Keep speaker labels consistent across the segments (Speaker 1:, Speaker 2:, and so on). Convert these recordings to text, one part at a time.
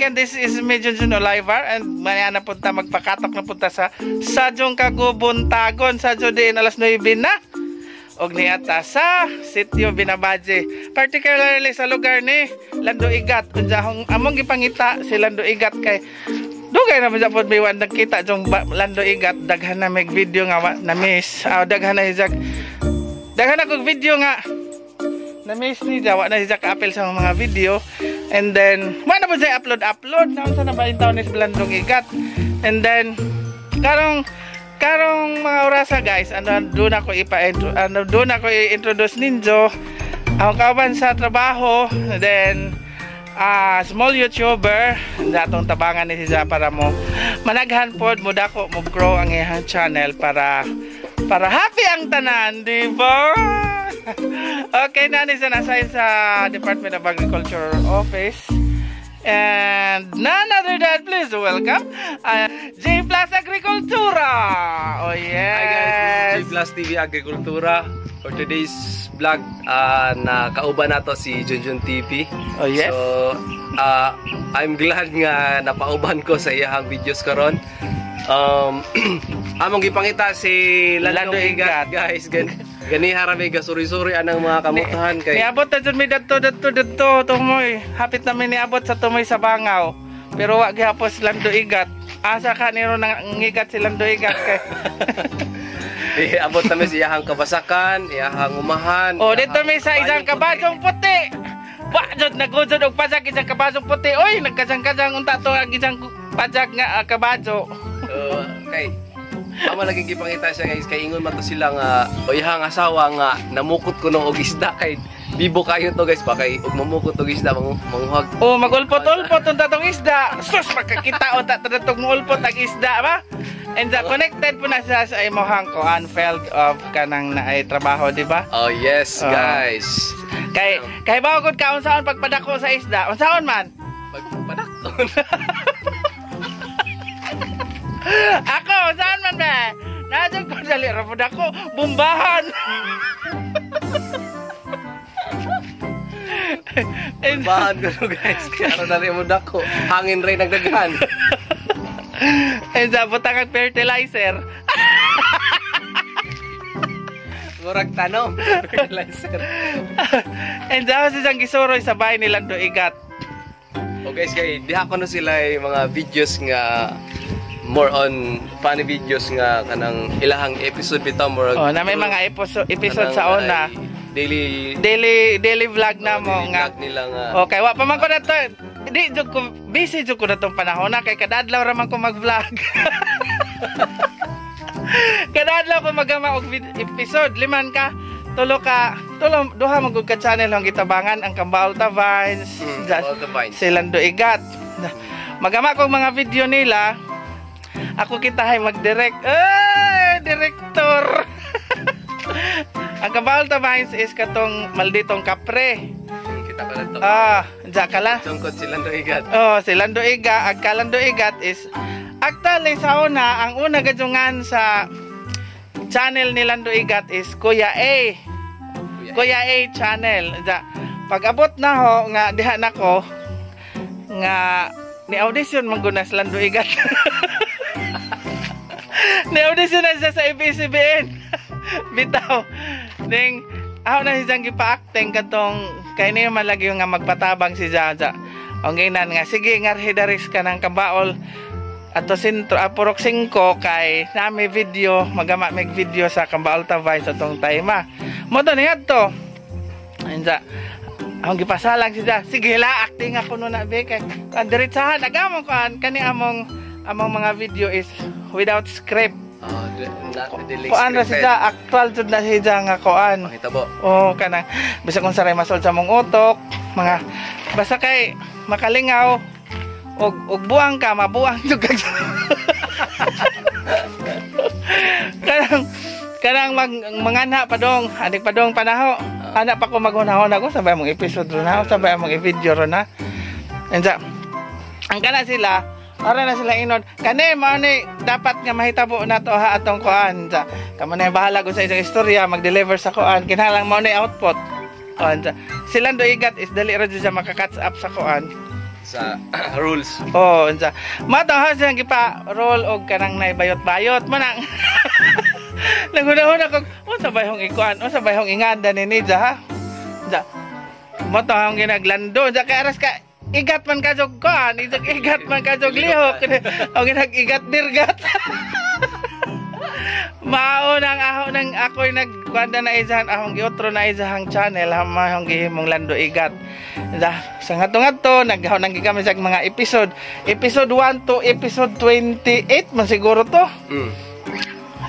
Speaker 1: Again, this is me, Junjun Oliver, and maya na punta, magpakatok na punta sa Sadyong Kagubuntagon. Sadyo din, alas 9 na. Og niata sa Sitio Binabaje. Particularly sa lugar ni Lando Igat. Unsa akong among gipangita si Lando Igat kay dugay na man pod may wan nagkita jong Lando Igat, daghan na mig video nga na miss. Ah, daghan na hijag. Daghan na kog video nga na miss ni Jawa na siya ka-apil sa mga video. And then wa na po siya upload upload na unsa na ba yung taon ni si Lando Igat. And then karong karong mga orasa, guys, ano, doon ako ipa ano, doon ako i-introduce ninyo ang kauban sa trabaho, then small YouTuber atong tabangan ni siya para mo managhan pod, mo dako, mo grow ang iyang channel para para happy ang tanan, di ba? Okay na ni siya, nasa sa Department of Agriculture office. And none other than, please welcome J Plus Agricultura. Oh yes.
Speaker 2: Hi guys, this is J Plus TV Agrikultura. For today's vlog, na kauban nato si Junjun TV.
Speaker 1: Oh yes.
Speaker 2: So, I'm glad nga napauban ko sa iyahang videos karon. Among gipangita si Lando
Speaker 1: Lando
Speaker 2: Igat,
Speaker 1: Igat.
Speaker 2: Guys. Ganiha ra may gasuri-suri anang mga kamutahan kay
Speaker 1: Niabot na jud mi dadto dadto dadto tumoy. Hapit namin niabot sa tumoy sa Bangaw. Pero wa gihapon si Lando Igat. Asa ka niro nang ngigat si Lando Igat kay
Speaker 2: Eh, abot namin sa iyahang kabasakan, iyahang umahan.
Speaker 1: Oh, dito
Speaker 2: iyahang
Speaker 1: may sa isang
Speaker 2: kabayong
Speaker 1: kabasong puti. Wa jud nagujod og pajak isang kabasong puti. Oy, nagkasang-kasang unta to ang isang pajak nga kabajo.
Speaker 2: Kay amo lagi gipangita siya, guys, kay ingon man to sila nga o iyahang asawa nga namukot kuno og isda kay bibo kayo to, guys, pa kay og mamukot og isda manguhag.
Speaker 1: Oh, magulpot-ulpot unta tong isda. Sus, makakita unta to tong muulpot ang isda ba? And the connected po na siya sa imong kuan, field of kanang naay trabaho, di ba?
Speaker 2: Oh yes,
Speaker 1: Ah.
Speaker 2: guys.
Speaker 1: Kay kay bawo gud ka unsaon pagpadako sa isda. Unsaon man?
Speaker 2: Pagpadakon.
Speaker 1: Ako, unsaon man ba? Nadyo ko dali ra pud ako bumbahan. And,
Speaker 2: Bahan ko no, guys, kaya aron dali mo dako. Hangin ray nagdaghan.
Speaker 1: And sa butang ang fertilizer.
Speaker 2: Murag tanom fertilizer.
Speaker 1: And sa siyang gisuroy sa bahay ni Lando Igat.
Speaker 2: Oh guys, kay diha ko no sila yung mga videos nga more on funny videos nga kanang ilahang episode bitaw more.
Speaker 1: Oh, na may mga episode, episode sa
Speaker 2: kanang
Speaker 1: una.
Speaker 2: ay daily
Speaker 1: Daily daily vlog na
Speaker 2: oh,
Speaker 1: mo
Speaker 2: daily
Speaker 1: nga.
Speaker 2: vlog nila nga.
Speaker 1: Okay, wa pa man ko na to. Di jud ko busy jud ko na tong panahon na kay kadadlaw ra man ko mag-vlog. Kadadlaw ko magama og episode liman ka tulo ka tulo duha man gud ka channel ang gitabangan, ang Kambaol Ta Vines,
Speaker 2: Kambaol Ta Vines.
Speaker 1: Si Lando Igat. Magama ko mga video nila. Ako kita hay mag-direct. Eh, director. Ang Kambaol Ta Vines is katong malditong kapre.
Speaker 2: Kita ko na to.
Speaker 1: Ah, diya ka la.
Speaker 2: Tungkod si Lando Igat.
Speaker 1: Oh, si Lando Iga, ang Kalando Igat is actually sa una, ang una gadyungan sa channel ni Lando Igat is Kuya A. Kuya A channel. Diya, pag abot na ho nga diha nako nga ni audition man gud na si Lando Igat. Ni audition na siya sa ABS-CBN. Bitaw. Ning ako na siyang gipa-acting katong kay niyo man lagi nga magpatabang si Jaja. Ang ginan nga sige ngarhidaris ka ng Kambaol ato sentro, Purok 5 kay nami video magama mig video sa Kambaol Ta Vines atong time. Mo to niya to. Inja. Ang gipasalang siya. Sige la, acting ako no na be kay ang diretsahan agamong kuan kani among among mga video is without script.
Speaker 2: Oh, not dili
Speaker 1: Kuan ra
Speaker 2: scripted.
Speaker 1: siya, actual jud na siya nga kuan.
Speaker 2: Panghitabo.
Speaker 1: Oh, kanang bisag kung saray masol sa mong utok, mga basta kay makalingaw og og buang ka, mabuang jud ka. Kanang kanang mag mangana pa dong, adik pa dong panaho. Ana pa ko maghunahon ako sabay mong episode ron ha, sabay mong i-video ron ha. Enza, ang kana sila, ara na sila inon, kani mao ni dapat nga mahitabo na to ha atong kuan. Enza, kamo na bahala ko sa isang istorya, mag-deliver sa kuan, kinahanglan mao ni output. Kuan sa. Silang do Igat is dali ra jud siya maka-catch up sa kuan.
Speaker 2: Sa rules.
Speaker 1: Oh, unsa. Mata ha siyang gipa roll og kanang nay bayot-bayot man ang. Naghunahuna ko, unsa ba yung ikuan? Unsa ba yung inganda ni Nidja ha? Unsa. Mata ang ginaglando, unsa kay aras ka igat man ka jog kuan, igat igat man ka jog lihok. O ginag-igat birgat. Mao nang aho nang ako'y nagkuan na isahan ahong giotro na isahang channel hamahong gihimong Lando Igat. Da, sa ngadto-ngadto naghaw nang gigamit sa mga episode. Episode 1 to episode 28 man siguro to.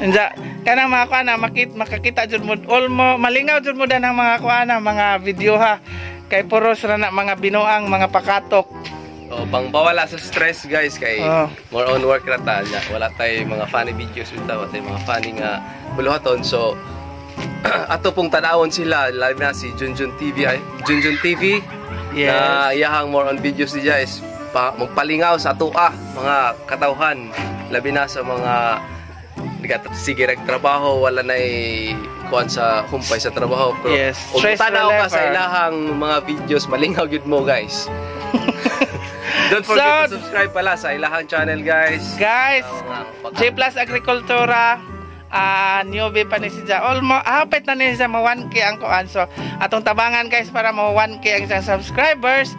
Speaker 1: Unsa kanang mga kuan na makakita jud mo all mo malingaw jud mo dan ang mga kuan na mga video ha. Kay puros ra na mga binuang mga pakatok.
Speaker 2: Oh, pang pawala sa stress, guys, kay more on work ra ta nya. Wala tay mga funny videos bitaw, wala tay mga funny nga buluhaton. So ato pong tan-awon sila, lalo na si Junjun TV ay Junjun TV na iyahang more on videos niya is pa, magpalingaw sa atoa mga katawhan, labi na sa mga sige trabaho, wala nay kuan sa humpay sa trabaho, pero kung
Speaker 1: Stress
Speaker 2: tanaw ka sa
Speaker 1: reliever.
Speaker 2: Ilahang mga videos, malingaw gyud mo, guys. Don't forget to subscribe pala sa ilahang channel, guys.
Speaker 1: Guys,
Speaker 2: Sa mga
Speaker 1: J Plus Agricultura, newbie pa ni siya. Almost, hapit na ni siya mo 1K ang kuan. So, atong tabangan, guys, para mo 1K ang isang subscribers.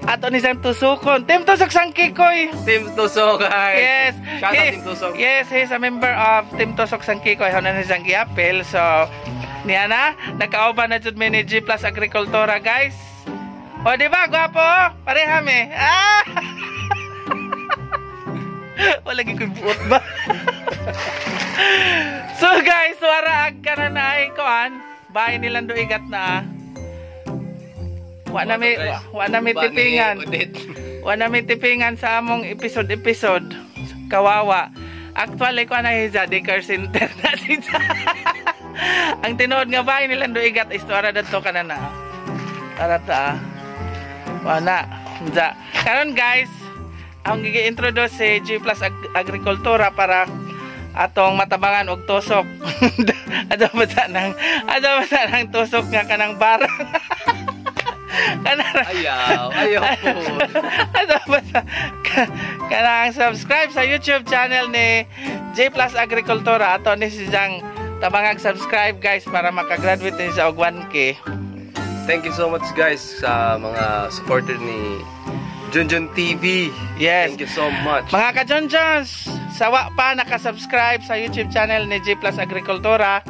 Speaker 1: Ato ni siyang tusukon. Team Tusok Sang Kikoy.
Speaker 2: Team Tusok, guys.
Speaker 1: Yes.
Speaker 2: Shout out Team Tusok.
Speaker 1: Yes, he's a member of Team Tusok Sang Kikoy. Hao na siyang giapil. So, niya na, nagkauban na jud mi ni G Plus Agricultura, guys. O, di ba? Gwapo, oh. Pareha mi. Ah! Wala gyud ko'y buot ba? So, guys, wara ag ka na na ay kuan. Bahay nilang duigat na ah. Wa na mi
Speaker 2: Guys,
Speaker 1: wa na mi
Speaker 2: ba ni
Speaker 1: tipingan.
Speaker 2: Odette?
Speaker 1: Wa na mi tipingan sa among episode-episode. Kawawa. Actually, ko na hiza, daycare center na siya. Ang tinuod nga bahay nilang duigat is tuara dadto ka na na. Tara ta. Ah. Wala. Unsa. Karon, guys, ang gi-introduce si G Plus Agricultura para atong matabangan og tusok. Ato ba sa nang tusok nga kanang barang. Kanang
Speaker 2: Ayaw, ayaw po.
Speaker 1: Ato ba sa kanang subscribe sa YouTube channel ni J Plus Agricultura, ato ni si Jang tabangag subscribe, guys, para makagraduate ni siya og 1K.
Speaker 2: Thank you so much, guys, sa mga supporter ni Junjun TV.
Speaker 1: Yes.
Speaker 2: Thank you so much.
Speaker 1: Mga ka-Jonjons, sawa pa nakasubscribe sa YouTube channel ni G Plus Agricultura,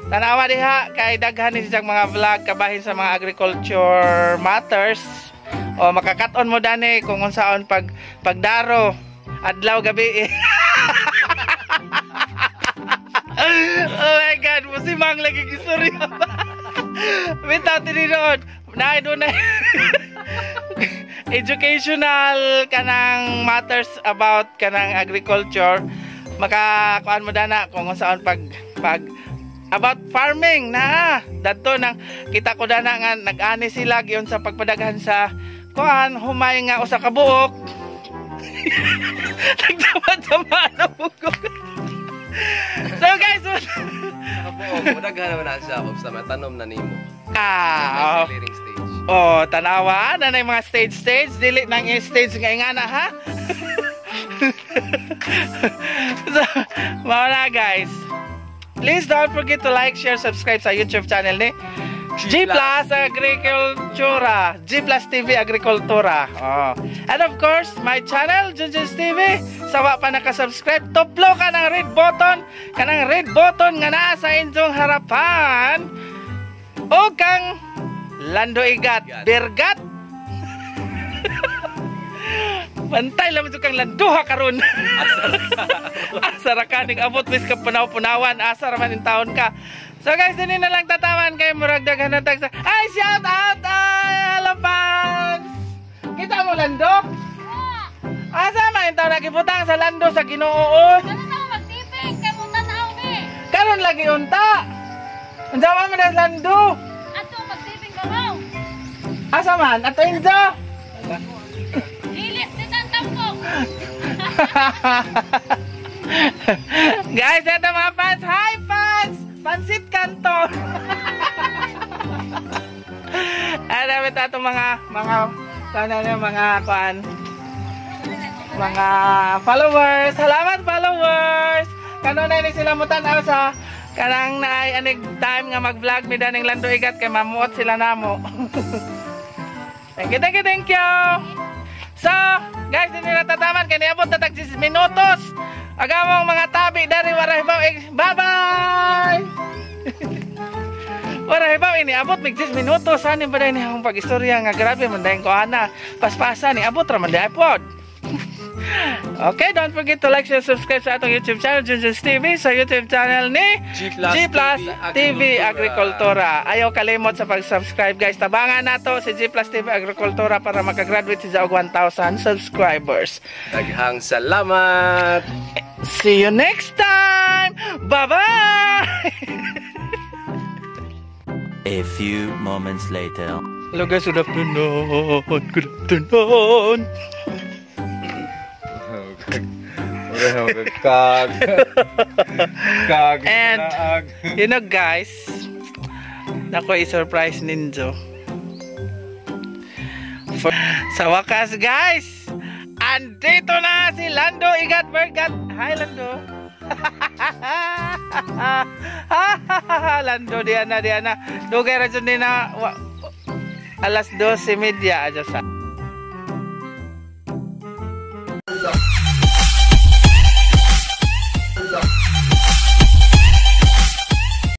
Speaker 1: tanawa diha kay daghan ni siyang mga vlog kabahin sa mga agriculture matters. O makakaton mo dani kung unsaon pag pagdaro adlaw gabi. Oh my God, musimang lagi gistorya. Bitaw tininood. Na doon na educational kanang matters about kanang agriculture, makakuan mo dana kung saan pag pag about farming na dadto nang kita ko dana nga nag-ani sila giyon sa pagpadaghan sa kuan humay nga usa ka buok nagdama-dama na bugok. So guys,
Speaker 2: Nakabuok, daghan naman na siya. Basta matanom na nimo.
Speaker 1: Ah,
Speaker 2: Sa clearing stage.
Speaker 1: Oh, tanawa na na yung mga stage stage, dili nang stage nga ingana ha. So, mao na, guys. Please don't forget to like, share, subscribe sa YouTube channel ni G Plus Agricultura, G Plus TV Agricultura. Oh. And of course, my channel, Junjun's TV. Sawa pa nakasubscribe, tuplo ka ng red button, kanang red button nga naa sa inyong harapan. O kang Lando Igat,
Speaker 2: Igat.
Speaker 1: Bergat. Bantay lang kang landuha karon. Asa ra ka ning abot bis ka punaw-punawan, asa ra man in taon ka. So guys, dini na lang tatawan kay murag daghan na tag. Ay, shout out ay hello fans. Kita mo Lando? Asa man in taon nagibutang sa Lando sa Ginoo, oy?
Speaker 3: Ano sa magtiping? Kay mo tanaw ni.
Speaker 1: Karon lagi unta. Unsa man man ang Lando?
Speaker 3: Ato magtiping ka raw.
Speaker 1: Asa man? Ato injo.
Speaker 3: Hilis ni tampok.
Speaker 1: Guys, eto mga fans. Hi, fans! Pansit Canton! Ay, dami tato mga mga Sana na mga kuan, mga followers. Salamat, followers. Kanunay ni sila mutan-aw sa kanang naay anig time nga mag-vlog mi daning Lando Igat kay mamuot sila namo. Thank you, thank you, thank you. So, guys, hindi na tataman kay niabot na tag 10 minutos. Agamong mga tabi dari wara hibaw. Bye-bye. Wara hibaw ini abot mig 10 minutos ani ba ni akong pag-istorya nga grabe man dayon ko ana. Paspasa ni abot ra man di pod. Okay, don't forget to like, share, subscribe sa atong YouTube channel, Junjun's TV, sa YouTube channel ni
Speaker 2: G Plus
Speaker 1: G Plus
Speaker 2: TV
Speaker 1: TV Agrikultura. Ayaw kalimot sa pag-subscribe, guys. Tabangan nato si G Plus TV Agrikultura para makagraduate si og 1,000 subscribers.
Speaker 2: Daghang salamat.
Speaker 1: See you next time. Bye-bye.
Speaker 4: A few moments later.
Speaker 1: Hello guys, good afternoon. Good afternoon.
Speaker 2: Kag. Kag.
Speaker 1: And guys, nako i-surprise ninyo. Sa wakas, guys, andito na si Lando Igat Bergat. Hi, Lando. Lando, diana, diana. Dugay ra jud ni na alas 12:30 adyo sa.